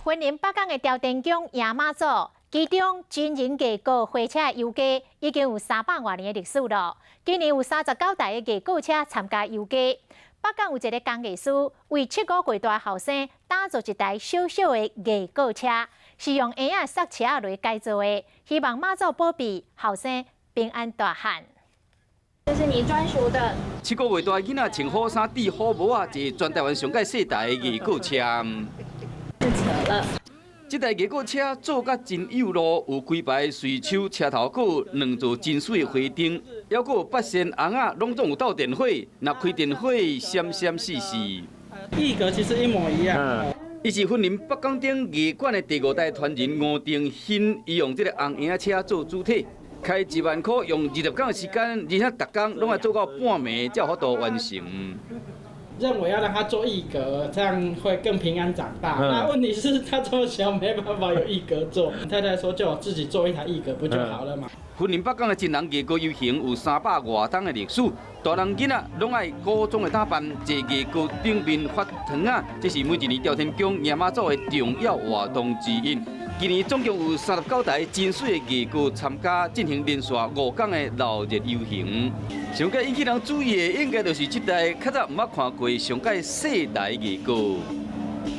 雲林北港的朝天宮迎媽祖，其中真人藝閣火車的遊街已經有300外年的歷史了。今年有39台的藝閣車參加遊街。北港有一个工藝師為7個月大後生打造一台小小的藝閣車，是用嬰仔剎車來改造的，希望媽祖保庇後生平安大漢。這是你專屬的。7個月大囡仔穿好衫、戴好帽仔，坐全台灣上蓋細台的藝閣車。了。這台藝閣車做甲真幼路，有幾排隨手車頭閣，兩座真媠的花燈，猶閣有八仙尪仔，攏總有鬥電火，若開電火閃閃爍爍。規格其實一模一樣。伊是雲林北港頂藝館的第五代傳人吳定興，伊用這个紅嬰仔車做主體，開1萬箍，用20工的時間，而且逐工攏愛做到半暝，才有法度完成。認為要讓他做藝閣，這樣會更平安長大。那問題是，他這麼小，沒辦法有藝閣做。太太說，叫我自己做一台藝閣不就好了嗎？雲林北港的真人藝閣遊行有300外冬的歷史，大人囡仔攏愛古裝的打扮，坐藝閣頂面發糖仔，這是每一年朝天宮迎媽祖的重要活動之一。今年總共有39台真媠的藝閣參加，進行連續5工的鬧熱遊行。上蓋引起人注意的，應該就是這台較早毋捌看過上蓋細台藝閣。